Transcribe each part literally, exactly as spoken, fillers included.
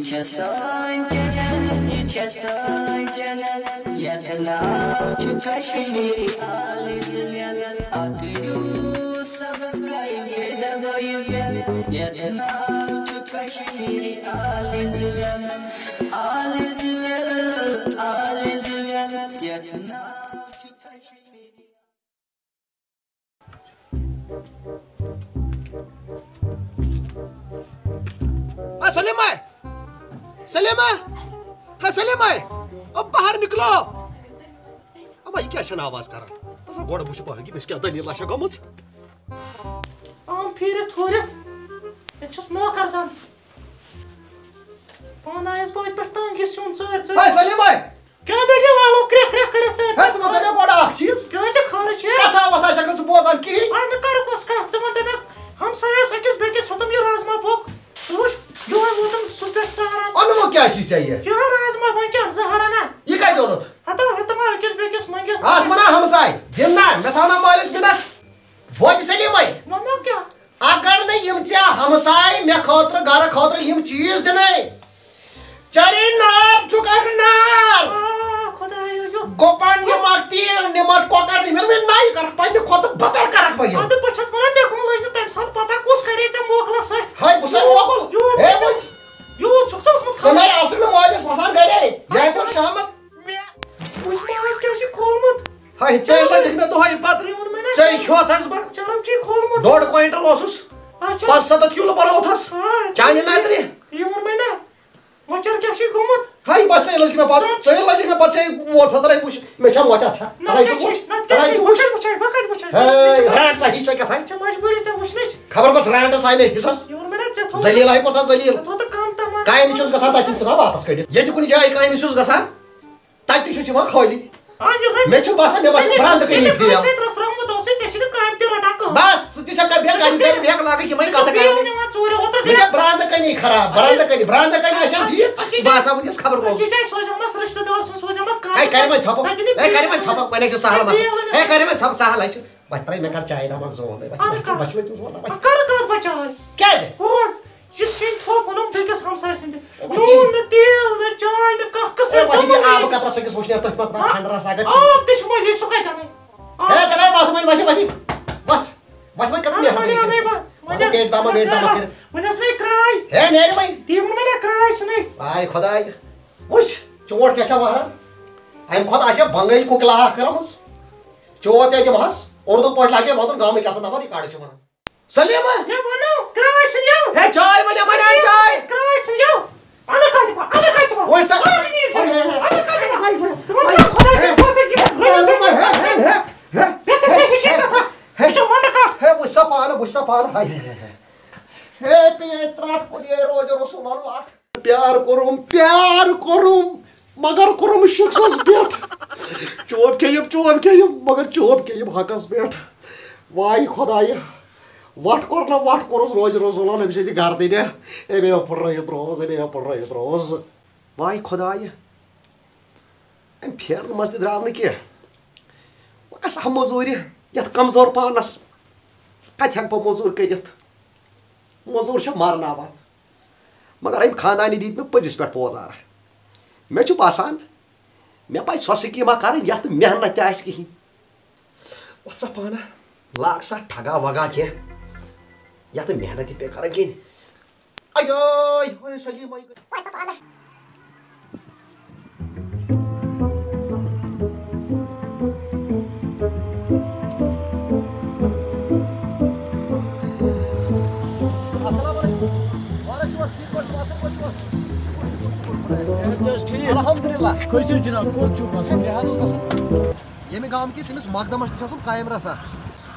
چھےٚ سٲنۍ چینل، یہِ چھےٚ سٲنۍ چینل، یتھ ناو چھُ کشمیری آلٕژ ویل۔ اکھ کٔرِو سبسکرایب، بیٚیہِ دبٲیِو بیل۔ یتھ ناو چھُ کشمیری آلٕژ ویل، آلٕژ ویل، آلٕژ ویل، یتھ ناو چھُ کشمیری۔ ہاں سلیمہ، سلیمہ، ہاں سلیمہ، اب باہر نکلو۔ اما، یہِ کیٛاہ چھَنہٕ آواز کران؟ ژٕ گۄڈٕ وٕچھ پہن کہِ أمِس کیٛاہ دٔلیٖلہ چھےٚ گٔمٕژ۔ عام پھیٖرِتھ تھوٗرِتھ۔ ییٚتہِ چھُس نوکر زن۔ پانہٕ آیس بہٕ أتھۍ پٮ۪ٹھ تنگ، یہِ سیُن ژٲرۍ ژٲرۍ۔ ہاے سلیمہ! کیٛاہ دٔلیٖل والو کرٛٮ۪کھ کرٛٮ۪کھ کٔرِتھ ژٲرۍ؟ ہے، ژٕ وَن تہٕ مےٚ گۄڈٕ اَکھ چیٖز۔ کیٛاہ چھِ خرٕچ ہے؟ کَتھا وَتھا چھَکھ نہٕ ژٕ بوزان کِہیٖنۍ۔ اَدٕ نہٕ کَرُکھ کۄس کَتھ؟ ژٕ وَن تہٕ مےٚ، ہمسایَس أکِس بیٚکِس ہیوٚتُم یہِ رازما پھوٚک۔ ژٕ وٕچھ، یِہوٚے ووتُم سُہ پٮ۪ٹھ ژاران۔ اوٚنمُت کیٛاہ چھُے ژےٚ یہِ؟ یِہوٚے رازما وۄنۍ کیٛاہ زہر اَنا؟ یہِ کَتہِ اوٚنُتھ؟ ہَتو ہیوٚتُم أکِس بیٚکِس مٔنٛگِتھ۔ اَتھ وَنان ہمساے، دِم نا، مےٚ تھاو نا مٲلِس مِنت۔ بوزِ سلیمے۔ وَنو کیٛاہ؟ اگر نہٕ یِم ژےٚ ہمساے مےٚ خٲطرٕ گرٕ خٲطرٕ یِم چیٖز دِنے، چرے نار ژٕ کر نار۔ آ، خۄدایو، یہِ گُپن نِمکھ، تیٖر نِمکھ، کۄکر نِمکھ، مےٚ نَیہِ کرکھ، پننہِ کھۄتہٕ بدتر کرکھ بہٕ یِم۔ اَدٕ بہٕ چھَس وَنان، مےٚ کُن لٔج نہٕ تَمہِ ساتہٕ پتہ کُس کرے ژےٚ موکلس سۭتۍ۔ ہے، بہٕ چھُسے موکل۔ یوٗت ہے، چھُ ژےٚ، وۄنۍ یوٗت چھُکھ ژےٚ اوسمُت ژٕ نَے ٲسٕکھ نہٕ مٲلِس وَسان گَرے، یہِ ہَے پوٚر شامَس۔ مےٚ وٕچھ ماز کیٛاہ چھِ کھولمُت۔ ہاے، ژےٚ لٔجِکھ مےٚ دۄہَے پَتہٕ۔ یہِ ووٚن مےٚ نا۔ ژےٚ کھیوٚتھ حظ بہٕ۔ چرم چھی کھولمُت۔ ڈۄڈ کوینٹل اوسُس۔ اچھا۔ پانٛژھ سَتَتھ کِلوٗ بَنووُتھ حظ۔ آ، چانہِ نظرِ۔ یہِ ووٚن مےٚ نا۔ مۄچر کیٛاہ چھُے گوٚمُت؟ ہاے، بس ژےٚ لٔجِکھ مےٚ پَتہٕ۔ ژٕ ژےٚ لٔجِکھ مےٚ پَتہٕ، ژےٚ ووت حظ، دَپے وٕچھ، مےٚ چھا مۄچر چھا؟ نہ، دَپے ژٕ کیٛاہ چھُے؟ وٕچھ، نہ، کیٛاہ دَپے چھُے؟ ژٕ بہٕ وٕچھ۔ کَتہِ وٕچھے؟ بہٕ کَتہِ وٕچھے؟ ہے، رانٛٹ صحیح چھےٚ کیٛاہ تھانۍ؟ ژےٚ مجبوٗری ژےٚ وٕچھنٕچ۔ خبر کۄس رانٛٹَس آیہِ مےٚ حِصَس۔ یہِ ووٚن مےٚ نا ژےٚ تھوٚو۔ ذلیل آیہِ کوٚر تَتھ ذلیل۔ ژےٚ تھوٚو تہٕ کَم تَمام۔ کامہِ چھُس گژھان، تَتہِ چھِنہٕ ژٕ تھاوان واپَس کٔڑِتھ۔ ییٚتہِ کُنہِ جایہِ کامہِ چھُس گژھان، تَتہِ تہِ چھُس یِوان خٲلی۔ آ، یہِ رٔٹِتھ۔ مےٚ چھُ باسان، مےٚ ما چھُ ییٚلہِ برٛنٛدٕ کٔنی ییٚلہِ فیل۔ کٲنٛسہِ سۭتۍ رَژھ ترٛاومُت اوسُے، ژےٚ چھِ نہٕ کامہِ تہِ رَٹان کانٛہہ۔ بَس، ژٕ تہِ چھَکھ نہ بیٚیہِ گَرِ گَرِ بیٚیہِ لاگٕنۍ یِمَے کَتھٕ کَرنہِ۔ نِوان ژوٗرِ اوترٕ مےٚ چھےٚ برٛنٛدٕ کٔنی خراب، برٛنٛدٕ کٔنی، برٛنٛدٕ کَنہِ آسہِ ہم ٹھیٖک۔ أکِس بہٕ آسہٕ ہا وٕنکیٚس خبر کوٚت۔ أکِس جایہِ سوزہمس رِشتہٕ دار سُنٛد سوزہمس کانٛہہ۔ ہے، کَرِ وۄنۍ ژھۄپہٕ۔ تَتہِ نہٕ ہے، کَرِ وۄنۍ ژھۄپہٕ، وۄنۍ ہے چھِ سہل تیٖل مسلہٕ۔ نہٕ۔ ہے، کَرِ وۄنۍ ژھۄپہٕ، سہل ہے چھُ۔ وۄنۍ ترٛٲے مےٚ کَر چاے دَماکھ زون۔ وۄنۍ اَدٕ کَر؟ بۄچھِ لٔج تٔمِس وَنان، وۄنۍ۔ اَدٕ کَر کَر بَچاوان؟ کیٛازِ؟ بوز، یہِ سِنۍ تھوٚپ اوٚنُم بیٚکِس ہمسایہِ سٕنٛدِ۔ ہے، وۄنۍ نوٗن دِ۔ نہٕ، تیٖل نہٕ، چاے نہٕ، کانٛہہ قٕسٕم ہے، وۄنۍ دِ کٕنُن آبہٕ نہٕ۔ قطرہ سا أکِس وٕشنیر تٔتھۍ منٛز ترٛاو ہاں؟ کھنٛڈٕ رس اگر چھُ۔ آب تہِ چھُ مٔلی، سُہ کَتہِ اَنَے؟ آب۔ ہے، تَلے وَتھ وۄنۍ، وَتھ، وَتھ، وَتھ۔ وَتھ وۄنۍ کَر آب مےٚ وۄنۍ ہٮ۪تھ اَنَے بہٕ۔ وَتھ وۄنۍ۔ ٹیٚٹۍ دامہ، ویٚٹۍ دامہ وَنٮ۪س، کٔرِتھ۔ وَنٮ۪س نے کرٛاے۔ ہے، نیرِ وۄنۍ۔ تی ووٚن مےٚ نا کرٛاے ژھٕنٕے۔ آے خۄداے۔ وٕچھ، چونٛٹھ کیٛاہ چھا وَہران؟ اَمہِ کھۄتہٕ آسہِ ہا بنٛگٲلۍ کُکلا اَکھ کٔرمٕژ۔ چوب تہِ دِمہَس، اُردو پٲٹھۍ لاگہِ وَنُن، گامٕکۍ آسان دَپان، یہِ کاڈٕ چھِ وَنان۔ سلیمہ! ہے وَنو، کرٛاے ژھٕنیو۔ ہے، چاے وَنیو، وَنیو چاے۔ کرٛاے ژھٕنیو۔ اَنہٕ کَتہِ بہٕ، اَنہٕ کَتہِ بہٕ؟ وۄنۍ سا۔ اَنہٕ کَتہِ بہٕ؟ اَنہٕ کَتہِ بہٕ؟ ژٕ وَن ژٕ خۄداے سٕنٛدۍ پونٛسہٕ کِتھ پٲٹھۍ رٔٹِو؟ ہے، ہے، ہے، ہے۔ بیٚیہِ ژےٚ چھےٚ ہِشی کَتھا۔ یہِ چھُ مۄنٛڈٕ کَٹھ۔ ہے، وٕچھ سا پانہٕ، وٕچھ سا پانہٕ۔ ہاے، ہاے، ہاے، ہاے۔ ہے، پیٚیہِ ترٛٹھ کوٚر یہِ روزِ رسول اللہ۔ پیار کوٚرُم، پیار کوٚرُم، مگر کوٚرُم شخصس پٮ۪ٹھ۔ چوب کھیٚیِم، چوب کھیٚیِم، مگر چوب کھیٚیِم حقس پٮ۪ٹھ۔ واے خۄدایہِ، وَٹھ کوٚر نہ وَٹھ کوٚرُس روزِ رسولن أمۍ سٕنٛدِ گردٕنہِ۔ أمۍ مےٚ پھٕٹرٲیِتھ رووُس، أمۍ مےٚ پھٕٹرٲیِتھ رووُس۔ واے خۄدایہِ، أمۍ پھیرنہٕ منٛز تہِ درٛاو نہٕ کینٛہہ۔ وۄنۍ گژھٕ ہا موٚزوٗرِ یَتھ کمزور پانس۔ کَتہِ ہٮ۪کہٕ بہٕ موٚزوٗرۍ کٔرِتھ؟ موٚزوٗر چھِ مرناوان۔ مگر أمۍ خاندانی دِتۍ مےٚ پٔزِس پٮ۪ٹھ پوزار۔ مےٚ چھُ باسان، مےٚ پَزِ سۄ سکیٖما کَرٕنۍ، یَتھ نہٕ محنت تہِ آسہِ کِہیٖنۍ۔ وۄتھ سا پانہٕ، لاگ سا ٹھگا وگا کینٛہہ، یَتھ نہٕ محنت تہِ پیٚیہِ کَرٕنۍ کِہیٖنۍ۔ اَیٲے، ہُے سلیٖم، اَے۔ وۄتھ سا پانہٕ۔ السلام علیکم۔ وعلیکم السلام، ٹھیٖک پٲٹھۍ چھِو؟ اَصٕل پٲٹھۍ چھِو؟ شُکُر، شُکُر، شُکُر خۄدایَس۔ صحت چھا حظ ٹھیٖک؟ الحمدللہ۔ کھٔسِو جِناب، کوٚت چھُو کھسُن؟ مےٚ حظ اوس گژھُن ییٚمہِ گامہٕ کِس أمِس مقدمَس نِش آسُن قایم رسا۔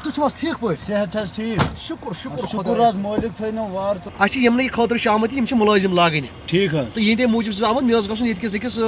تُہۍ چھِو حظ ٹھیٖک پٲٹھۍ؟ صحت چھا حظ ٹھیٖک؟ شُکُر، شُکُر شُکُر خۄدایَس۔ حظ، مٲلِک تھٲینو وارٕ تہٕ اَسہِ چھِ یِمنٕے خٲطرٕ چھِ آمٕتۍ، یِم چھِ مُلٲزِم لاگٕنۍ۔ ٹھیٖک حظ۔ تہٕ یِہِنٛدے موٗجوٗب چھُس بہٕ آمُت، مےٚ اوس گژھُن ییٚتہِ کِس أکِس، آ،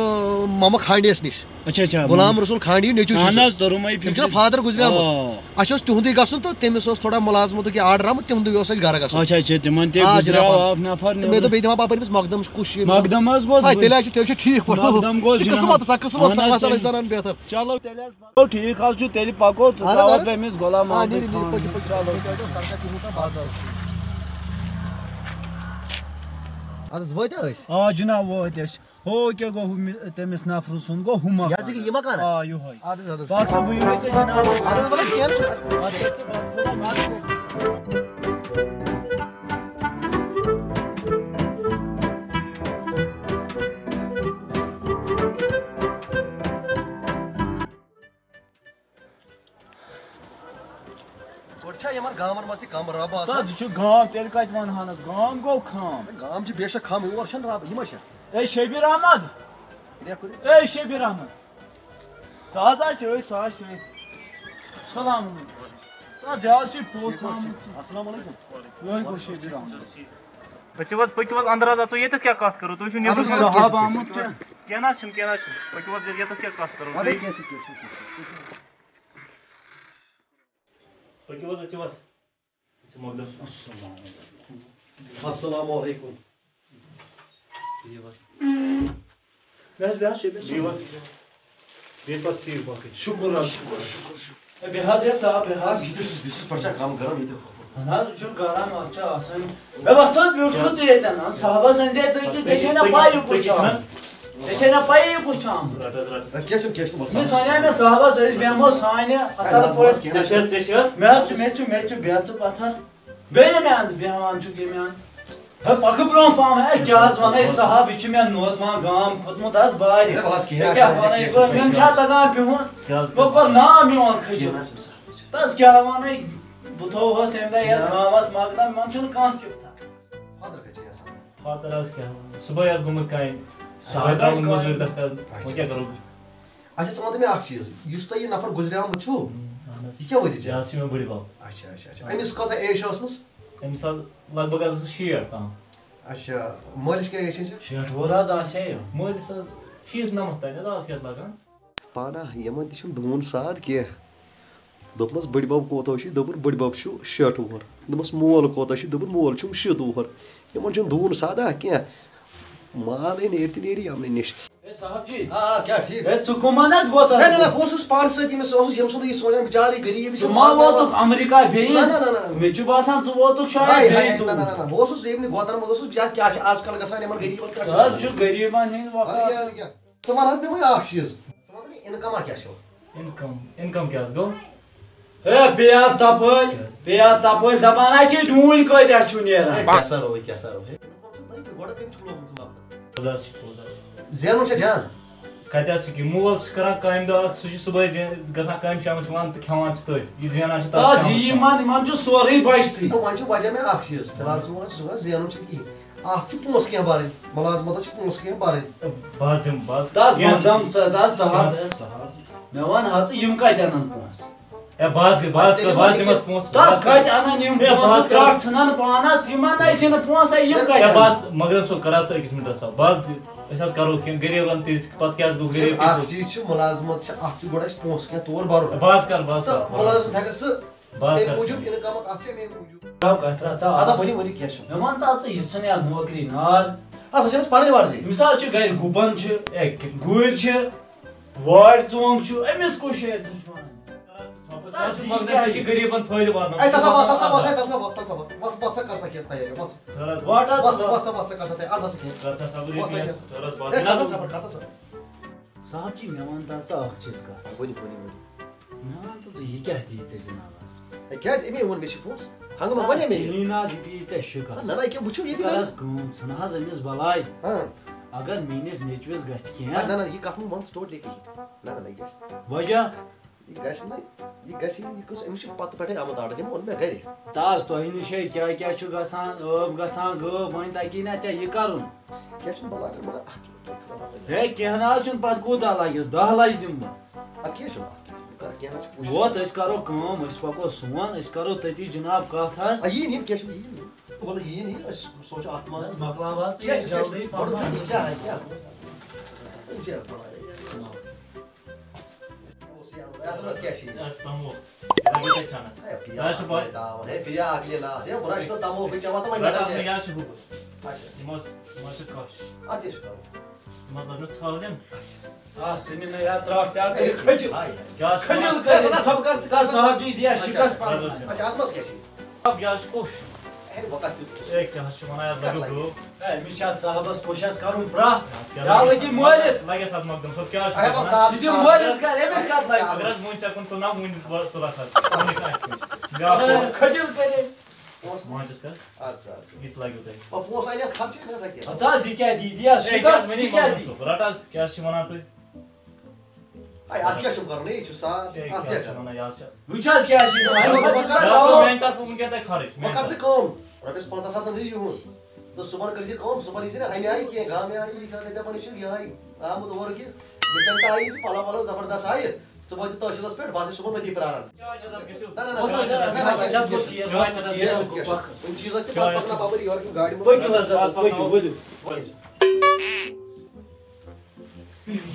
مامہٕ کھانڈیس نِش۔ اچھا، اچھا، غلام مام-، رسول کھانڈی نیٚچوٗ چھُس۔ اہن حظ، توٚرُم مےٚ تٔمِس چھُ فِکرِ۔ فادر گُزریومُت۔ آ۔ اَسہِ اوس تِہُنٛدُے گژھُن تہٕ تٔمِس اوس تھوڑا مُلازمتُک یہِ آرڈر آمُت، تِمنٕے اوس اَسہِ گرٕ گژھُن۔ اچھا، اچھا، تِمن تہِ آ، گُزریو جِناب۔ اکھ نفر تہٕ مےٚ نیوٗن۔ دوٚپ، بیٚیہِ دِمہٕ ہا بہٕ اَپٲرۍ أمِس مقدمس کُس چھُ یہِ؟ مقدم حظ گوٚژھ آ، بُتھ۔ تیٚلہِ حظ چھُ، تیٚلہِ چھُ ٹھیٖک پٲٹھۍ۔ مقدم گوٚژھ چھُ یُن قٕسمتس، حظ۔ آ، قٕسمتس، اہن حظ، اللہ تعالیٰ صحیح۔ زانان بہتر۔ چلو، تیٚلہِ حظ پکو، ٹھیٖک حظ چھُ، تیٚلہِ پکو، ژٕ اہن حظ، ترٛاوَتھ اہن حظ۔ أمِس غلام آ، محمدٕے نیٖرِو، نیٖرِو، خان۔ پٔکِو، پٔکِو۔ چلو۔ اَدٕ حظ، وٲتۍ أسۍ؟ آ جناب، وٲتۍ أسۍ۔ ہو کیٛاہ گوٚو ہُمہِ-، تٔمِس نفرٕ سُنٛد گوٚو ہُہ مکان۔ یہِ حظ یہِ مکان؟ آ، یِہوٚے۔ اَدٕ حظ، اَدٕ حظ۔ بَس، بہٕ یِمَے ژےٚ جناب۔ اَدٕ حظ، وَلہٕ حظ، کینٛہہ نہٕ چھُنہٕ۔ اَدٕ حظ، اَدٕ حظ۔ گۄڈٕ چھا یِمن گامن منٛز تہِ کم رب آسان؟ تَس، یہِ چھُ گام، تیٚلہِ کَتہِ وَنہٕ ہانَس؟ گام گوٚو خام۔ گام چھِ بے شک خام، یور چھَنہٕ رب، یہِ ما چھےٚ؟ اے شبیر احمد۔ لیکھُن۔ اے شبیر احمد۔ سُہ حظ آسہِ أتھۍ، سُہ آسہِ أتھۍ۔ سلام علیکم۔ تَس، یہِ حظ چھُ پوٚز آمُت۔ السلام علیکم۔ وعلیکم السلام۔ پٔکِو حظ، پٔکِو حظ اندر حظ اژو، ییٚتٮ۪تھ کیٛاہ کَتھ کَرو؟ تُہۍ چھِو نیٚبرٕ اَدٕ حظ، صاحب آمُت چھا؟ کینٛہہ نہ حظ چھُنہٕ، کینٛہہ نہ حظ چھُنہٕ۔ پٔکِو حظ، ییٚتٮ۪تھ کیٛاہ کَتھ کَرو؟ اَدٕ حظ، کینٛہہ چھُنہٕ، کینٛہہ چھُنہٕ، کینٛہہ چھُنہٕ۔ پٔکِو حظ، أژِو حظ۔ أژِو مقدم۔ السلام علیکم۔ السلام علیکم۔ بِہِو حظ۔ بِہِو حظ، بِہِو حظ۔ بِہِو حظ۔ بِہِو حظ، ٹھیٖک پٲٹھۍ۔ شُکُر حظ، شُکُر، شُکُر، شُکُر۔ ہے، بیٚہہ حظ، ہے صاحب، بیٚہہ حظ۔ بِہِو، بِہِو، بِہِو، پَتہٕ چھا کَم گرم ییٚتہِ؟ اَہَن حظ، یہِ چھُنہٕ گرم، اَتھ چھا آسان۔ ہے، وۄتھ حظ، بیوٗٹھ کھوٚت ژٕ ییٚتٮ۪ن، ہا؟ صاحبَس أنۍ زِ تُہۍ کہِ ژےٚ چھے نہ پَے یہِ کُس چھُ آمُت۔ ژےٚ چھے نہ پَیی یہِ کُس چھُ آمُت۔ رَٹ حظ، رَٹ۔ ہے، کینٛہہ چھُنہٕ، کینٛہہ چھُنہٕ، وَلہٕ سا۔ مےٚ سونیا مےٚ صاحبَس، أسۍ بیٚہمو سانہِ اَصٕل پٲٹھۍ۔ ژےٚ چھِ حظ، ژےٚ چھِ حظ؟ مےٚ حظ چھُ، مےٚ تہِ چھُ، مےٚ تہِ چھُ، بیٚہہ ژٕ پَتھَر۔ بیٚیہِ مےٚ اَنٛد بیٚہوان چھُکھ ییٚمہِ اَنٛد۔ ہے، پَکھ برٛونٛہہ پَہَم۔ ہے، کیٛاہ حظ وَنَے صاحب، یہِ چھُ مےٚ نوتہٕ وان گام کھوٚتمُت حظ بارِ۔ ہے، وَلہٕ حظ، کِہیٖنۍ ژےٚ کیٛاہ حظ چھُنہٕ، وَنَے کِہیٖنۍ بہٕ؟ چھُنہٕ، مےٚ کِہیٖنۍ چھا چھُنہٕ۔ تَگان بِہُن؟ کیٛاہ حظ؟ مےٚ کوٚر ناو میون کھٔجِل۔ کِہیٖنۍ حظ چھُنہٕ، سَر۔ تَس کیٛاہ وَنَے؟ بہٕ تھوٚوہَس تَمہِ دۄہ یَتھ جِناب۔ گامَس مقدم، یِمَن چھُنہٕ کانٛہہ صِفتھا۔ فادر کَتہِ چھِ آسان؟ فادر حظ کیٛاہ؟ صُبحٲے حظ گوٚمُت کامہِ۔ اَہَن حظ، صُبحٲے درٛامُت کامہِ۔ مٔزوٗرۍ دفتر۔ اچھا۔ وۄنۍ کیٛاہ کَرو؟ اچھا، ژٕ وَن تہٕ مےٚ اَکھ چیٖز، یُس تۄہہِ یہِ نفر گُزریومُت چھُو، اہن حظ۔ یہِ کیٛاہ ؤری یہِ ژےٚ؟ حظ چھُ مےٚ بٕڈِ بَب۔ اچھا، اچھا، اچھا۔ أمِس کۭژاہ ایج چھِ ٲسمٕژ؟ أمِس حظ لگ بگ حظ ٲسٕس شیٹھ تام۔ اچھا، مٲلِس کیٛاہ ایج چھِ أمِس؟ شیٹھ وُہُر حظ آسہِ ہے یہِ۔ مٲلِس حظ شیٖتھ نَمَتھ تانۍ حظ، آز کیٛاہ حظ لَگان؟ پانہ یِمَن تہِ چھُنہٕ دوٗن ساد کینٛہہ۔ دوٚپمَس، "بٔڈِ بَب کوتاہ چھُے؟" دوٚپُن، "بٔڈِ بَب چھُ شیٹھ وُہُر۔" دوٚپمَس، "مول کوتاہ چھُے؟" دوٚپُن، "مول چھُم شیٖتھ وُہُر۔" یِمَن چھُنہٕ دوٗن سادہ کینٛہہ۔ مالٕے نیرِ تہٕ نیرِ یِمنٕے نِش۔ اے صاحب جی۔ آ، آ، کیٛاہ ٹھیٖک؟ اے، ژٕ کٕمَن حظ ووتہٕ؟ ہے، نہ، نہ، بہٕ اوسُس پانہٕ سۭتۍ ییٚمِس، اوسُس ییٚمۍ سُنٛد یہِ سونیا بِچارٕے غریٖب، یہِ چھِ ژٕ ما مال ووتُکھ امریکہ بیٚیہِ؟ نہ، نہ، نہ، نہ، نہ۔ مےٚ چھُ باسان، ژٕ ووتُکھ شاید ہاے، ہاے، بیٚیہِ نہ، نہ، توٗرۍ۔ نہ، نہ، بہٕ اوسُس ییٚمنٕے گوتَن منٛز اوسُس بِچارٕ، کیٛاہ چھِ آز کَل گژھان یِمَن غریٖبَن، کیٛاہ چھُ آز گژھان؟ چھُ غریٖبَن ہِنٛدۍ وقت۔ اَدٕ کیٛاہ، اَدٕ کیٛاہ؟ ژٕ وَن حظ مےٚ وۄنۍ اَکھ چیٖز۔ ژٕ وَن تہٕ مےٚ income کیٛاہ چھُ؟ Income، income کیٛاہ حظ گوٚو؟ ہے، پیا تَپٲرۍ، پیا تَپٲرۍ، دَپان ہا چھِ ڈوٗنۍ کۭتیٛاہ چھُو نیران؟ ہے، کیٛاہ سا روے، کیٛاہ سا روے؟ ہے، گۄڈٕ کٔمۍ چھُکھ لوگمُت ژٕ مطلب؟ پوٚز حظ چھِ، پوٚز حظ چھِ۔ زینُن چھا جان؟ کَتہِ حظ چھِ کینٛہہ؟ مول چھُ کَران کامہِ دۄہ اَکھ، سُہ چھُ صُبحٲے زین-، گژھان کامہِ، شامَس یِوان تہٕ کھٮ۪وان چھِ تٔتھۍ۔ یہِ زینان چھِ تَتھ تَس شامَس یہِ تام۔ یِمَن، یِمَن چھُ سورُے بَچتھٕے۔ تہٕ وۄنۍ چھُ وجہ مےٚ اَکھ چیٖز، فِلحال ژٕ وَن، ژٕ وَن زینُن چھُنہٕ کِہیٖنۍ۔ اَکھ چھِ پونٛسہٕ کینٛہہ بَرٕنۍ، مُلازمَتَس چھِ پونٛسہٕ کینٛہہ بَرٕنۍ۔ بہٕ حظ دِمہٕ، بہٕ حظ تَس کینٛہہ منٛز دِمہٕ۔ دَم، تَس سہل۔ مےٚ وَن حظ ژٕ، یِم کَتہِ اَنَن پونٛسہٕ؟ ہے، بہٕ حظ، بہٕ حظ، اَدٕ تیٚلہِ بہٕ حظ وَن دِمَس کہِ پونٛسہٕ، بہٕ تَس حظ کَتہِ اَنَن یِم ہے، بہٕ پونٛسہٕ؟ حظ کَرٕ۔ پرٛژھ ژھٕنَن پانَس، یِمَن نَے چھِنہٕ پونٛسَے، یِم ہے، کَتہِ بہٕ اَنَن؟ حظ، مگر ژٕ کَر حظ أکِس مِنٹَس ژٕ، بہٕ حظ، أسۍ حظ کَرو کینٛہہ غریٖبَن تہِ، پَتہٕ کیٛاہ حظ گوٚو وٕچھ حظ، غریٖب تہِ اَکھ گوٚو۔ چیٖز چھُ، مُلازمَت چھِ، اَتھ چھُ گۄڈٕ اَسہِ پونٛسہٕ کینٛہہ تور بَرُن۔ بہٕ حظ کَرٕ، بہٕ حظ تہٕ کَرٕ۔ مُلٲزِم تہِ ہٮ۪کَن سُہ بہٕ حظ تَمہِ کَرٕ موٗجوٗب کٲم۔ اِنکَمُک اَتھ چھِ اَمے موٗجوٗب۔ کَتھ رَژھا اَدا اَکھ۔ ؤنِو، ؤنِو، کینٛہہ چھُنہٕ۔ مےٚ وَن تہٕ ژٕ، یہِ ژھٕن یا نوکری نار۔ اَتھ حظ چھِ أمِس پَنٕنۍ وَرزی۔ أمِس حظ چھِ گَرِ گُپَن چھِ، اے، کہِ- گُرۍ چھِ، وارِ ژونٛگ چھُ، أمِس کُس شعر ژٕ چھُکھ وَنان؟ تَتھ چھُ مۄکلان، تَتھ چھُ یہِ کیٛاہ چھِ غریٖبَن فٲیدٕ واتناوان۔ اے، تَتھ سا وَتھ، تَتھ سا وَتھ، ہے، تَتھ سا وَتھ، تَتھ سا وَتھ، وَتھ، وَتھ، وَتھ سا کر سا کینٛہہ تیٲری، وَتھ سا۔ وَٹ حظ وَتھ سا، ژٕ۔ وَتھ سا، وَتھ سا کر سا تیٲری، اَتھ سا کینٛہہ۔ کر سا صبر، وَتھ سا یہِ کینٛہہ۔ تھوڑا بہت وَتھ سا نظر۔ کینٛہہ، صبر، کر سا صبر۔ صاحب جی، مےٚ وَن تہٕ ژٕ اَکھ چیٖز کَتھ۔ ؤنِو، ؤنِو، ؤنِو۔ مےٚ وَن تہٕ ژٕ، یہِ کیٛاہ دِیہِ ژےٚ جِنابَس؟ ہے، کیٛازِ؟ أمی ووٚن مےٚ چھِ پونٛسہٕ۔ ہنٛگہٕ منٛگہٕ وَنے مےٚ یہِ۔ کِہیٖنۍ نہٕ حظ، یہِ دِیہِ ژےٚ شِکَس۔ نہ، نہ، یہِ کیٛاہ وٕچھِو ییٚتی ژٕ کَر نہ۔ حظ کٲم، ژھٕن حظ أمِس بَلاے۔ ہاں۔ اگر میٛٲنِس نیٚچوِس گژھِ کینٛہہ۔ نہ، نہ، نہ، یہِ کَتھ مہٕ وَن ژٕ totally کِہیٖنۍ۔ نہ، نہ، نہ، یہِ گژھِ نہٕ۔ وجہ؟ یہِ گژھِ نہٕ، یہِ گژھِ نہٕ، یہِ قٕصہٕ، أمِس چھُ پَتہٕ پٮ۪ٹھَے آمُت order، یِمو اوٚن مےٚ گَرے۔ تاز، تۄہہِ نِش ہے کیٛاہ کیٛاہ چھُ گژھان، ٲب گژھان غٲب، وۄنۍ تَگی نہ ژےٚ یہِ کَرُن؟ کینٛہہ چھُنہٕ، بہٕ لاگہٕ، مگر اَتھ چھُ تۄہہِ تھوڑا بہت ہے، کینٛہہ نہ حظ چھُنہٕ، پَتہٕ کوٗتاہ لَگٮ۪س؟ دَہ لَچھ دِمہٕ بہٕ۔ اَدٕ کینٛہہ چھُنہٕ، اَتھ کیٛاہ چھُ، بہٕ کَرٕ کینٛہہ نہ چھُ کوٗشِش۔ ووت، أسۍ کَرو کٲم، أسۍ پَکو سون، أسۍ کَرو تٔتی جِناب کَتھ حظ۔ آ، یِیِن، یِیِن، کینٛہہ چھُنہٕ، یِیِن، یِیِن۔ وَلہٕ یِیِن، یِیِن، أسۍ سونٛچو اَتھ منٛز۔ بَس، مۄکلاو حظ، کینٛہہ یہِ چھُنہٕ، کینٛہہ جلدی چھُنہٕ، گۄڈٕ پَہم۔ چھُنہٕ، یہِ کیٛاہ، یہِ کیٛاہ؟ یہِ کیٛاہ بَلاے؟ اوس یہِ اَنُن۔ اَتھ منٛز کیٛاہ چھِ یہِ؟ اَسہِ تَموکھ۔ یہِ لَگہِ تۄہہِ کھٮ۪نَس۔ ہے، پیاز تۄہہِ چھُ پَے۔ تاوَن۔ ہے، پیاز اَکھ لے ناس۔ ہے، بُرا چھُنہٕ تَموکھ، ژےٚ وَتھ وۄنۍ رَٹھ گَرَن اَتھ منٛز کیٛاہ؟ یہِ حظ چھُ ہُہ۔ اچھا۔ یِم ٲس، یِم ٲس یہِ کَش۔ اَتھ کیٛاہ چھُ کَرُن؟ یِم حظ لَگہِ نہٕ ژھاولٮ۪ن۔ آ، سِنہِ نَے یَتھ ترٛٹھ ژےٚ اَتھ کٔرِتھ کھٔجِل۔ ہاے۔ کیٛاہ چھُ کھٔجِل ہے، کٔرِتھ۔ ژٕ ژھۄپہٕ کر، ژٕ کر ژٕ۔ صاحب جی دِیا اچھا۔ شِکَس پَنُن۔ اچھا، اَتھ منٛز کیٛاہ چھِ؟ اب یہِ حظ چھُ کوٚش۔ ہے، وۄنۍ کَتھ دیُت چھُس؟ اے، کیٛاہ حظ چھُ وَنان، یَتھ لَگیو گوٚو۔ ہے، أمِس چھا صاحبَس کوٚش حظ کَرُن پرٛاہ؟ کیٛاہ یا لَگہِ لَگہِ حظ مٲلِس؟ لَگٮ۪س حظ مۄقدَم صٲب، کیٛاہ حظ چھُ اے، وَلہٕ وَنان؟ صاحب، یہِ دِ صاحب۔ مٲلِس گَرٕ، أمِس کَتھ لَگہِ؟ اگر حظ وٕنہِ ژےٚ کُن تُلناو، وٕنہِ تُل-، تُلَکھ حظ۔ وٕنہِ کَتھ چھُ؟ بیٛاکھ اے، اوس۔ کھٔجِل کٔرِتھ۔ مانٛچھَس تہٕ اَدٕ سا، اَدٕ سا۔ یہِ تہِ لَگیو تۄہہِ۔ وۄنۍ پونٛسہٕ اَنہِ اَتھ خرچہِ کَتھ اَتہِ؟ ہتا، زِ کیٛاہ دی، دی حظ، اے، شِکَس، کیٛاہ حظ وَنہِ یہِ کیٛاہ مۄقدَم دی؟ صٲب؟ رَٹ حظ، کیٛاہ حظ چھِ وَنان تُہۍ؟ ہے، اَتھ کیٛاہ چھُکھ کَرُن؟ ہے، یہِ چھُ ساس، اے، اَتھ کیٛاہ کیٛاہ چھِ کَرُن؟ وَنان، یہِ حظ چھِ وٕچھ حظ کیٛاہ چھِ یہِ وَنان۔ یہِ حظ وۄنۍ چھُ کَرُن۔ میٛانہِ طرفہٕ وٕنکٮ۪ن تۄہہِ خرٕچ، وۄنۍ میٛانہِ کَر ژٕ طرفہٕ۔ کٲم، رۄپیَس پنٛژاہ ساس دِیِو یِہُنٛد۔ تہٕ صُبحن کٔرۍ زِ کٲم، صُبحن یی زِ نہٕ اَمہِ آیہِ کینٛہہ، گامہِ آیہِ یی کانٛہہ، دَپان یہِ چھُ یِہوٚے آمُت اورٕ کہِ ڈِسٮ۪نٛٹ آیہِ زِ پَلو وَلو زبردست آیہِ۔ ژٕ وٲتِو تحصیٖلَس پٮ۪ٹھ، بہٕ ہسا چھُس صُبحن تٔتی پرٛاران۔ چاے چٮ۪تھ حظ گٔژھِو۔ نہ، نہ، نہ، چاے چٮ۪تھ حظ گٔژھِو۔ چاے چٮ۪تھ حظ گٔژھِو۔ یِم چیٖز ٲسۍ تِم پَتہٕ پَکناو اَپٲری یورٕ کِنۍ گاڑِ منٛز۔ پٔکِو حظ، پٔکِو، ؤلِو۔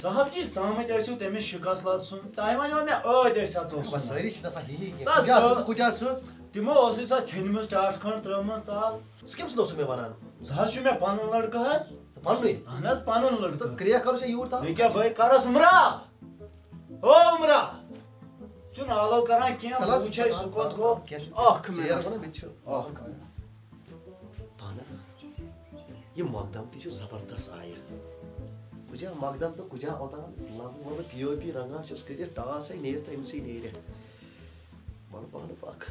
صاحب جی، ژامٕتۍ ٲسِو تٔمِس شِکَس لَد سُنٛد۔ تۄہہِ وَنیو مےٚ ٲدۍ أسۍ اَژو بس سُنٛد۔ سٲری چھِنہٕ آسان ہِہی کینٛہہ۔ تَس کُجا ٲس سُہ، کُجا ٲس سُہ؟ تِمو اوسُے سۄ ژھیٚنمٕژ ٹاٹھ کھنٛڈ ترٛٲومٕژ تَل۔ سُہ کٔمۍ سُنٛد اوسُکھ مےٚ وَنان؟ سُہ حظ چھُ مےٚ پَنُن لٔڑکہٕ حظ۔ ژٕ پَنُنُے؟ اَہَن حظ، پَنُن لٔڑکہٕ۔ تہٕ کرٛیکھ کَرو ژےٚ یوٗرۍ تَل؟ یہِ کیٛاہ بہٕ کَرَس عمرا؟ او عمرا! چھُنہٕ آلو کَران کینٛہہ، تَل حظ، بہٕ وٕچھے سُہ کوٚت گوٚو۔ کینٛہہ چھُنہٕ۔ اَکھ ژیر مِنَٹ۔ وَنان، مےٚ تہِ چھُ۔ اَکھ۔ پانہٕ، یہِ مۄقدم تہِ چھُ زبردست آیہِ۔ کُجا مۄقدم تہٕ کُجا اوتان، لَبہٕ وَبہٕ پی او پی رنٛگا چھُس کٔرِتھ، ٹاس ہے نیرِ تہٕ أمۍ سٕے نیرِ۔ وَلہٕ پانہٕ پَکھ۔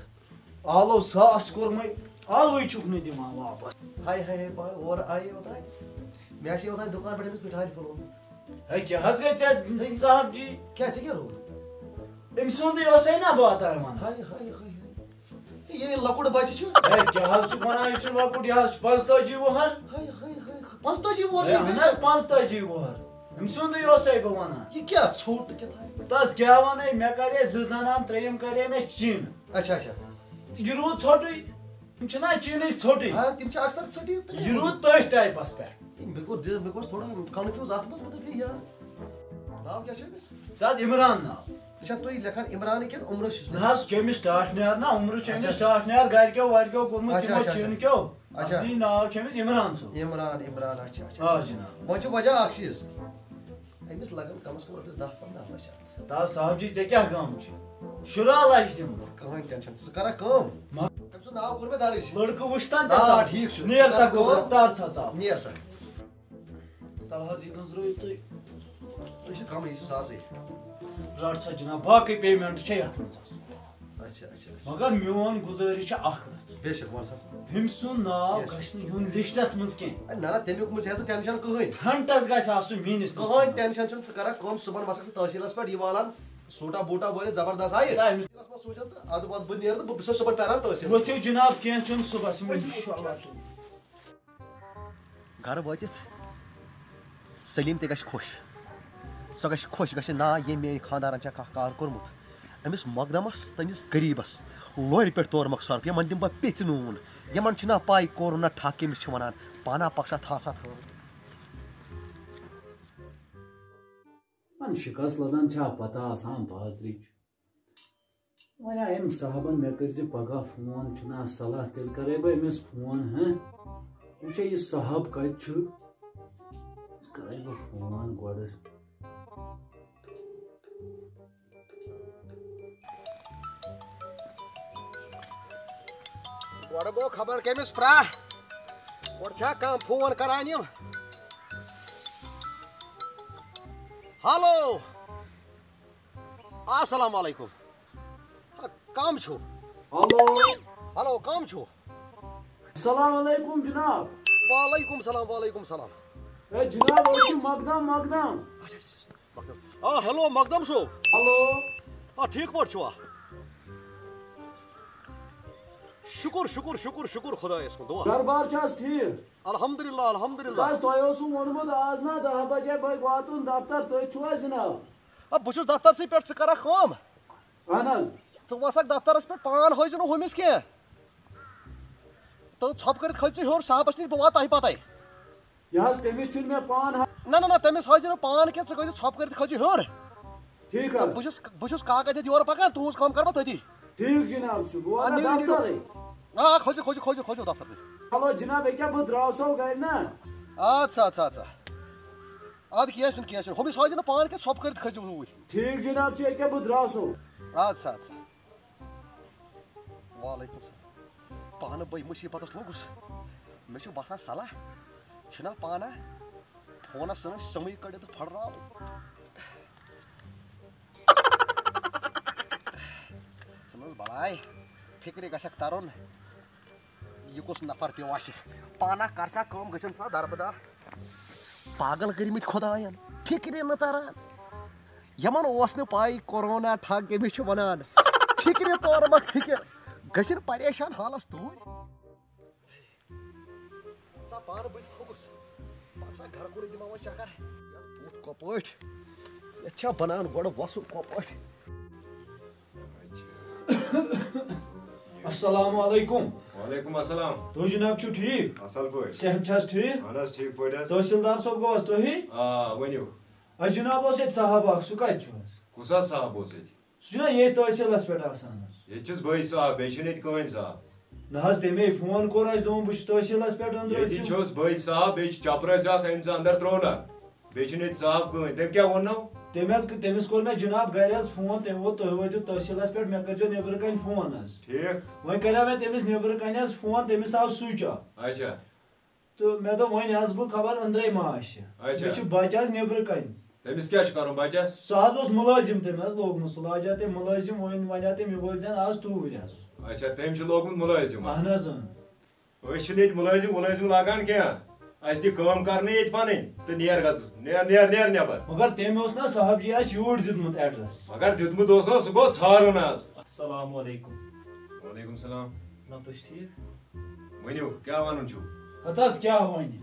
آلو ساس کوٚرمَے، آلوٕے چھُکھ نہٕ دِوان واپس۔ ہاے ہاے ہاے، پاے اورٕ آیے اوتانۍ۔ مےٚ آسہِ اوتانۍ دُکان پٮ۪ٹھ أمِس مِٹھایہِ پھوٚلمُت۔ ہے، کیٛاہ حظ گٔے ژےٚ صاحب جی؟ کیٛاہ، ژےٚ کیٛاہ رووُے؟ أمۍ سُنٛدٕے اوسَے نا بہٕ اوتانۍ وَنان۔ ہاے ہاے ہاے ہاے۔ یہِ لۄکُٹ بچہِ چھُ۔ ہے، کیٛاہ حظ چھُکھ وَنان، یہِ چھُ لۄکُٹ، یہِ حظ چھُ پنٛژتٲجی وُہَر۔ ہاے ہاے ہاے، پنٛژتٲجی وُہَر ہے، چھُ اَہَن أمِس۔ حظ، پنٛژتٲجی وُہَر۔ أمۍ سُنٛدٕے اوسَے بہٕ وَنان۔ یہِ کیٛاہ ژھوٚٹ کیٛاہ تام؟ تَس کیٛاہ وَنَے، مےٚ کَرے زٕ زَنان، ترٛیٚیِم کَرے مےٚ چیٖنہٕ۔ اچھا، اچھا۔ یہِ روٗد ژھوٚٹُے۔ یِم چھِنہ چیٖنٕکۍ ژھوٚٹٕے۔ آ، تِم چھِ اکثر ژھوٚٹٕے تہٕ یہِ روٗد تٔتھۍ ٹایپَس پٮ۪ٹھ۔ مےٚ گوٚو دِ-، مےٚ گوٚژھ تھوڑا confuse اَتھ منٛز، مےٚ دوٚپ، ہے یار، ناو کیٛاہ چھُ أمِس؟ ژٕ حظ عمران ناو۔ ژٕ چھا تُہۍ لیکھان عمرانٕے کِنہٕ عمرَس چھُس نہ لیکھان؟ حظ، چھُ أمِس ٹاٹھ نیار نہ، عمرَس چھُ اچھا۔ أمِس ٹاٹھ نیار گَرِکیو وَرکیو کوٚرمُت اچھا، تِمو اچھا، اچھا۔ چیٖنہٕ کیو۔ اچھا۔ اَصلی ناو چھُ أمِس عمران صٲب۔ عمران، عمران، اچھا، اچھا، آ اچھا۔ جِناب۔ وۄنۍ چھُ وجہ اَکھ چیٖز، أمِس لَگَن کَم از کَم رۄپیَس دَہ پنٛداہ لَچھ اَتھ۔ تا صاحب جی، ژےٚ کیٛاہ غم چھُ؟ شُراہ لَچھ دِمہٕ بہٕ۔ کٕہٕنۍ tension، ژٕ کَرا کٲم؟ ما- أمۍ سُنٛد ناو کوٚر مےٚ دَرٕج۔ لٔڑکہٕ وٕچھتَن ژےٚ آ، سا؟ ٹھیٖک چھُ۔ نیر ژٕ سا کَر کٲم؟ گوٚبرا، تَر سا ژاو۔ نیر سا۔ تَلہٕ حظ، یہِ نظرو تُہۍ۔ یہِ چھِ کَمٕے، یہِ چھِ ساسٕے۔ رَٹ سا جِناب، باقٕے payment چھےٚ یَتھ منٛز حظ۔ اچھا، اچھا، اچھا۔ مگر میون گُزٲرِش چھِ اَکھ رَژھ۔ بے شک، وَن سا۔ تٔمۍ سُنٛد ناو بے شک۔ گژھِ نہٕ یُن listس منٛز کینٛہہ۔ اے، نہ، نہ، تَمیُک مہٕ ہیٚہ ژٕ tension کٕہٕنۍ۔ گھنٹس گژھِ آسُن میٲنِس کٕہٕنۍ نفسس۔ Tension چھُنہٕ، ژٕ کَرکھ کٲم، صُبحن وَسَکھ ژٕ تحصیٖلَس پٮ۪ٹھ، یہِ والان سوٗٹا بوٗٹا وٲلِتھ زبردست آیہِ۔ تہٕ أمِس تحصیٖلَس منٛز سوٗزِتھ تہٕ اَدٕ پَتہٕ بہٕ نیرٕ تہٕ بہٕ، بہٕ چھُسَے صُبحن پیاران تحصیٖلَس۔ ؤتھِو جِناب، کینٛہہ چھُنہٕ، صُبحس یِمو اِنشاءاللہ۔ گَرٕ وٲتِتھ سلیٖم تہِ گژھِ خۄش۔ سۄ گژھِ خۄش، گژھِ نا، ییٚمۍ میٛانہِ خانٛدارَن چھا کانٛہہ کار کوٚرمُت۔ أمِس مۄقدَمَس، تٔمِس غریٖبَس لورِ پٮ۪ٹھ تورمَکھ سۄرُپھ، یِمَن دِمہٕ بہٕ پیٚژِ نوٗن۔ یِمَن چھُنہ پَے کورونا ٹھَکھ کٔمِس چھِ وَنان۔ پانہ پَکھ سا، تھاو سا تھٲو۔ وۄنۍ شِکَس لَدان چھا پَتہ آسان بازرٕچ؟ وۄنۍ آے أمۍ صاحبن، مےٚ کٔرۍ زِ پگاہ فون، چھُنہ صلاح، تیٚلہِ کرے بہٕ أمِس فون، ہہ؟ وٕچھے یہِ صاحب کتہِ چھُ، کرے بہٕ فون گۄڈٕ۔ گۄڈٕ گوٚو خبر کٔمِس پرٛاہ، گۄڈٕ چھا کانٛہہ فون کران یِم؟ ہیلو۔ السلام علیکم۔ ہا، کم چھو؟ ہیلو۔ ہیلو، کم چھو؟ السلام علیکم جناب۔ وعلیکم سلام، وعلیکم سلام۔ اے جناب، أسۍ چھِ مقدم، مقدم۔ اچھا، اچھا، اچھا، مقدم۔ آ، ہیلو، مقدم صٲب۔ ہیلو۔ آ، ٹھیٖک پٲٹھۍ چھِوا؟ شُکُر، شُکُر، شُکُر، شُکُر خۄدایَس کُن۔ دُعا۔ گرٕ بار چھا حظ ٹھیٖک؟ الحمدللہ، الحمدللہ۔ حظ، تۄہہِ اوسوٕ ووٚنمُت آز نا دَہ بجے بٲگۍ واتُن دفتر، تُہۍ چھِو حظ جناب؟ آ، بہٕ چھُس دفترسٕے پٮ۪ٹھ، ژٕ کَرَکھ کٲم۔ اہن حظ۔ ژٕ وَسَکھ دفترَس پٮ۪ٹھ، پان ہٲیزِ نہٕ ہُمِس کینٛہہ۔ تہٕ ژھۄپہٕ کٔرِتھ کھٔژ ژٕ ہیوٚر صاحبَس نِش، بہٕ واتہٕ تۄہہِ پَتَے۔ یہِ حظ، تٔمِس چھُنہٕ مےٚ پان ہا- نہ، نہ، نہ، تٔمِس ہٲیزِ نہٕ پان کینٛہہ، ژٕ کھٔژ زِ ژھۄپہٕ کٔرِتھ کھٔژ زِ ہیوٚر۔ ٹھیٖک حظ۔ بہٕ چھُس، بہٕ چھُس کاکَد ییٚتہِ یورٕ پَکان، تُہٕنٛز کٲم کَرٕ بہٕ تٔتی۔ ٹھیٖک جناب چھُ، بہٕ آ، وَنہٕ نِیِو، نِیِو۔ دفترٕے۔ آ، کھٔژِو، کھٔژِو، کھٔژِو، کھٔژِو دفترٕے۔ چلو جناب، ییٚکیٛاہ بہٕ درٛاوسو گَرِ نا۔ اَدٕ سا، اَدٕ سا، اَدٕ سا۔ اَدٕ کینٛہہ چھُنہٕ، کینٛہہ چھُنہٕ۔ ہُمِس ہٲیزِ نہٕ پان کینٛہہ، ژھۄپہٕ کٔرِتھ کھٔژِو اوٗرۍ۔ ٹھیٖک جناب چھُ، ییٚکیٛاہ بہٕ درٛاوسو۔ اَدٕ سا، اَدٕ سا۔ وعلیکم السلام۔ پانہٕ بٔے مُصیٖبتَس لوٚگُس۔ مےٚ چھُ باسان صلاح چھُنہ پانہ فونَس سۭتۍ سِمٕے کٔڑِتھ تہٕ پھٔڑراوٕنۍ۔ ژٕ نہ حظ بلاے فِکرِ گژھٮ۪کھ تَرُن۔ یہِ کُس نفر پیوٚو اَسہِ؟ پانہ کر سا کٲم، گٔژھِن سا دربٕدر۔ پاگل کٔرمٕتۍ خۄدایَن، فِکرِ نہٕ تَران۔ یِمَن اوس نہٕ پَے کورونا ٹھگ کٔمِس چھِ وَنان۔ فِکرِ تور مَکھ فِکر، گٔژھِن پریشان حالَس توٗرۍ۔ ژا پانہٕ بہٕ تہِ تھوٚکُس۔ پَکھ سا گَرٕ کُنٕے دِمہٕ وۄنۍ چَکر۔ یَتھ بُتھ کۄپٲٹھۍ؟ یَتھ چھا بَنان گۄڈٕ وَسُن کۄپٲٹھۍ؟ السلام علیکم۔ وعلیکم السلام۔ تُہۍ جناب چھِو ٹھیٖک؟ اصل پٲٹھۍ۔ صحت چھا حظ ٹھیٖک؟ اہن حظ، ٹھیٖک پٲٹھۍ حظ۔ تحصیلدار صٲب گوٚو حظ تُہی؟ آ، ؤنِو۔ اَسہِ جناب اوس ییٚتہِ صاحب اکھ، سُہ کَتہِ چھُ حظ؟ کُس حظ صاحب اوس ییٚتہِ؟ سُہ چھُنہ ییٚتھۍ تحصیلس پٮ۪ٹھ آسان حظ؟ ییٚتہِ چھُس بٕے صاحب، بیٚیہِ چھُنہٕ ییٚتہِ کٕہٕنۍ صاحب۔ نہ حظ، تٔمۍ فون کوٚر اَسہِ، دوٚپُن، "بہٕ چھُس تحصیلس پٮ۪ٹھ أنٛدرٕ ییٚتہِ أسۍ چھِ۔" چھُس بٕے صاحب، بیٚیہِ چھُ چپرٲسۍ اکھ، أمۍ ژٕ اندر ترٛوو نہ۔ بیٚیہِ چھُنہٕ ییٚتہِ صاحب کٕہٕنۍ۔ تٔمۍ کیٛاہ ووٚننو؟ تٔمۍ حظ، تٔمِس کوٚر مےٚ جناب گرِ حظ فون، تٔمۍ ووٚن، "تُہۍ وٲتِو تحصیلس پٮ۪ٹھ، مےٚ کٔرۍزیو نیٚبرٕ کنہِ فون حظ۔" ٹھیٖک۔ وۄنۍ کریو مےٚ تٔمِس نیٚبرٕ کنہِ حظ فون، تٔمِس آو سُچ آف۔ اچھا۔ تہٕ مےٚ دوٚپ، وۄنۍ آسہٕ بہٕ خبر أنٛدرَے ما آسہِ۔ اچھا۔ مےٚ چھُ بَچہٕ حظ نیٚبرٕ کَنہِ۔ تٔمِس کیٛاہ چھُ کَرُن بَچَس؟ سُہ حظ اوس مُلٲزِم، تٔمۍ حظ لوگمُت، سُہ لاجا تٔمۍ مُلٲزِم، وۄنۍ وَنیا تٔمۍ، یہِ وٲلۍ زٮ۪ن آز توٗرۍ حظ۔ اچھا، تٔمۍ چھُ لوگمُت مُلٲزِم۔ اَہَن حظ، اۭں۔ أسۍ چھِنہٕ ییٚتہِ مُلٲزِم وُلٲزِم لاگان کینٛہہ۔ اَسہِ دِ کٲم کَرنہٕ ییٚتہِ پَنٕنۍ تہٕ نیر گژھ، نیر، نیر، نیر نٮ۪بَر۔ مگر تٔمۍ اوس نہ صاحب جی اَسہِ یوٗرۍ دیُتمُت ایڈرَس۔ مگر دیُتمُت اوس نہ، سُہ گوٚو ژھارُن حظ۔ السلام علیکم۔ وعلیکم السلام۔ جناب، تُہۍ چھِو ٹھیٖک؟ ؤنِو، کیٛاہ وَنُن چھُو؟ ہَتہٕ حظ، کیٛاہ وَنہِ؟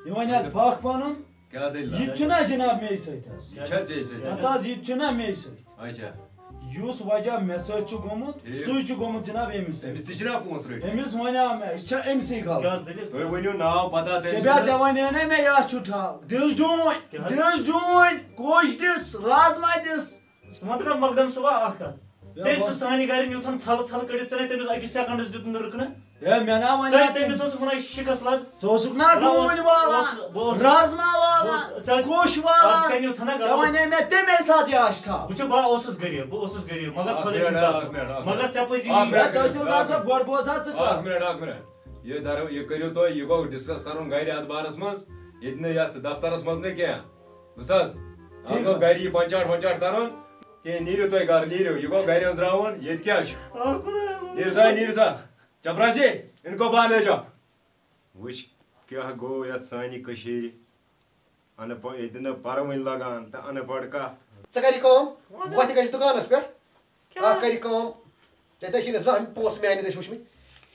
یہِ وَنہِ حظ پھَکھ پَنُن۔ کیٛاہ دٔلیٖل؟ یہِ تہِ چھُنہ جِناب مے سۭتۍ حظ۔ یہِ چھا ژےٚ سۭتۍ؟ ہَتہٕ حظ، یہِ تہِ چھُنہ مے سۭتۍ۔ اچھا۔ یُس وجہ مے سۭتۍ چھُ گوٚمُت، ٹھیٖک۔ سُے چھُ گوٚمُت جِناب أمِس سۭتۍ۔ أمِس تہِ چھِنہ پونٛسہٕ رٔٹۍ؟ أمِس وَنیٛاو مےٚ، یہِ چھا أمۍ سٕے غلط؟ کیٛاہ حظ دٔلیٖل؟ تُہۍ ؤنِو ناو پَتہ تٔمۍ شبیہ، سٕنٛز۔ ژےٚ وَنے نا مےٚ یہِ اَتھ چھُ ٹھاو۔ دِس ڈوٗنۍ، کیٛاہ حظ؟ دِس ڈوٗنۍ، کوٚش دِس، رازما دِس۔ ژٕ وَن تہٕ مےٚ مۄقدم صٲبا اَکھ کَتھ۔ ژےٚ ٲسۍ سُہ سانہِ گرِ نیوٗتھن ژھلہٕ ژھلہٕ کٔڑِتھ، ژےٚ نے تٔمِس أکِس سیکنڈس دیُت نہٕ رُکنہٕ۔ ہے، مےٚ نا وَنیٛاو ژےٚ تٔمِس۔ تٔمِس اوس وَنان شِکس لد۔ ژٕ اوسُکھ نا بہٕ ڈوٗنۍ اوسُس، والان، بہٕ اوسُس، رازما بہٕ والان، اوسُس، ژےٚ، کوٚش والان۔ ژےٚ نیوٗتھ نا ژےٚ غلط۔ وَنے مےٚ تَمے ساتہٕ یہِ آش تھاو۔ وٕچھو، بہٕ اوسُس غریٖب، بہٕ اوسُس غریب، مگر اَکھ خۄداے سُنٛد مِنٹ، کرم۔ اَکھ مِنٹ، اَکھ مگر مِنٹ۔ ژےٚ پَزی اَکھ نہٕ مِنٹ۔ ہے، تحصیلدار صٲب، گۄڈٕ بوز حظ ژٕ کَتھ۔ اَکھ مِنٹ، اَکھ مِنٹ۔ یہِ دَرو، یہِ کٔرِو تُہۍ، یہِ گوٚو ڈِسکس کَرُن گرِ اَتھ بارَس منٛز، ییٚتہِ نہٕ یَتھ دفترَس منٛز نہٕ کینٛہہ۔ بوٗزتھا حظ؟ اَتھ ٹھیٖک گوٚو حظ۔ گرِ یہِ پنچاٹ ونچاٹ کَرُن۔ کینٛہہ، نیٖرِو تُہۍ گرٕ، نیٖرِو۔ یہِ گوٚو گرِ أنٛزراوُن، ییٚتہِ کیٛاہ چھُ؟ آ، خۄدایا۔ نیٖر سا، نیٖر سا۔ چپراسی، اِن کو باہر لے جاؤ۔ وٕچھ، کیٛاہ گوٚو یَتھ سانہِ کٔشیٖرِ۔ اَنہٕ پَ-، ییٚتہِ نہٕ پَرٕ وٕنۍ لَگان تہٕ اَنہٕ پَڑھ کَتھ۔ ژٕ کَر یہِ کٲم، وۄتھ گژھِ دُکانَس پٮ۪ٹھ۔ کیٛاہ؟ اَکھ کَر یہِ کٲم، ژےٚ تہِ چھِی نہٕ زانٛہہ پونٛسہٕ میٛانہِ دٔسۍ وٕچھمٕتۍ۔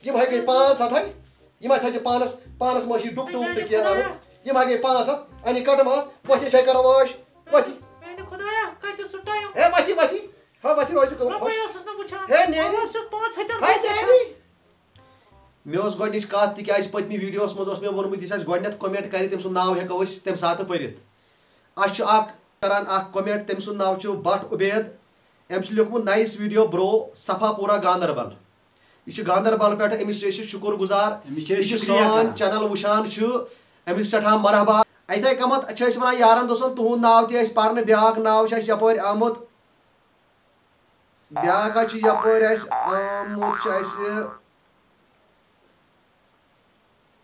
یِم ہَے گٔے پانٛژھ ہَتھ ہَے۔ یِم ہَے تھٲیزِ پانَس، پانَس ما چھِ ڈُک ٹوٗک تہٕ کینٛہہ اَنُن۔ یِم ہَے گٔے پانٛژھ ہَتھ، اَنہِ کَٹہٕ ماز، وۄتھ أسۍ ہَے کَرو عٲش۔ وۄتھ۔ میٛانہِ خۄدایا، کَتہِ سُہ ٹایم؟ ہے، وۄتھی، وۄتھی۔ ہا، وۄتھی روزِ کٲم رۄپَے خۄش۔ ٲسٕس نہٕ وٕچھان۔ ہے، نیرِ۔ بہٕ اوسُس پانٛژھ ہَتٮ۪ن ہے، رۄپیَن نیرِ۔ وٕچھان۔ مےٚ اوس گۄڈٕنِچ کَتھ، تِکیٛازِ پٔتمہِ ویٖڈیوَس منٛز اوس مےٚ ووٚنمُت، یُس اَسہِ گۄڈٕنٮ۪تھ comment کَرِ، تٔمۍ سُنٛد ناو ہٮ۪کو أسۍ تَمہِ ساتہٕ پٔرِتھ۔ اَسہِ چھُ اَکھ کَران اَکھ comment، تٔمۍ سُنٛد ناو چھُ بٹ عُبید۔ أمۍ چھُ لیوٚکھمُت nice video bro، صفا پوٗرہ گاندربل۔ یہِ چھُ گاندربل پٮ۪ٹھ، أمِس چھِ أسۍ شُکُر گُزار۔ أمِس چھِ أسۍ یہِ چھُ شُکریہ سون کران۔ Channel وٕچھان چھُ، أمِس سٮ۪ٹھاہ مرحبا۔ یِتھَے کٔمَتھ چھِ أسۍ وَنان یارَن دوستَن، تُہُنٛد ناو تہِ آسہِ پَرنہٕ، بیٛاکھ ناو چھُ اَسہِ یَپٲرۍ آمُت۔ بیٛاکھ حظ چھُ یَپٲرۍ اَسہِ آمُت، چھُ اَسہِ،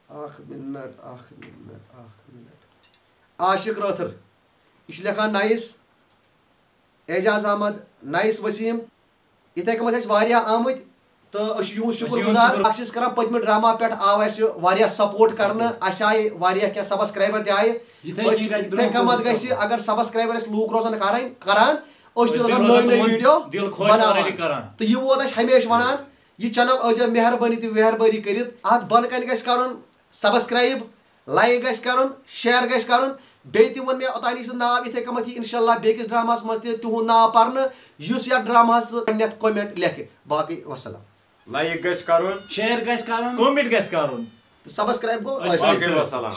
اَکھ minute، اَکھ minute، اَکھ minute۔ عاشق رٲتھٕر۔ یہِ چھُ لیکھان nice، اعجاز احمد، nice وسیٖم۔ یِتھَے کٔنۍ ٲسۍ اَسہِ واریاہ آمٕتۍ تہٕ أسۍ چھِ یِہُنٛد شُکُر أسۍ چھِ یِہُنٛد گُزار۔ شُکُر۔ اَکھ چھِ أسۍ کَران، پٔتمہِ ڈرٛاما پٮ۪ٹھ آو اَسہِ واریاہ support کَرنہٕ، اَسہِ آیہِ واریاہ کینٛہہ subscriber تہِ آیہِ۔ یِتھَے أسۍ کٔنۍ چھِ، گژھِ یِتھَے برٛونٛہہ کٔنۍ برٛونٛہہ گژھِ، support۔ اگر subscriber اَسہِ لوٗکھ روزَن کَرٕنۍ، کَران، أسۍ تہِ أسۍ تہِ روزان روزان نٔوۍ روزان نٔوۍ تِمَن video دِل خۄش بَناوان۔ Already کَران۔ تہٕ یہِ ووت اَسہِ ہمیشہِ وَنان، یہِ channel ٲسۍزیو مہربٲنی تہٕ وہربٲنی کٔرِتھ۔ اَتھ بۄنہٕ کَنہِ گژھِ کَرُن subscribe، like گژھِ کَرُن، share گژھِ کَرُن۔ بیٚیہِ تہِ ووٚن مےٚ اوٚتانی سُنٛد ناو، یِتھَے کٔنۍ یی اِنشاء اللہ بیٚکِس ڈرٛاماہَس منٛز تہِ تِہُنٛد ناو پَرنہٕ، یُس یَتھ ڈرٛاماہَس گۄڈٕنٮ۪تھ comment لیکھِ۔ باقٕے وَسَلام۔ Like گژھِ کَرُن۔ Share گژھِ کَرُن۔ Comment گژھِ کَرُن۔ تہٕ subscribe گوٚو أسۍ ٲسۍ باقٕے وَسَلام۔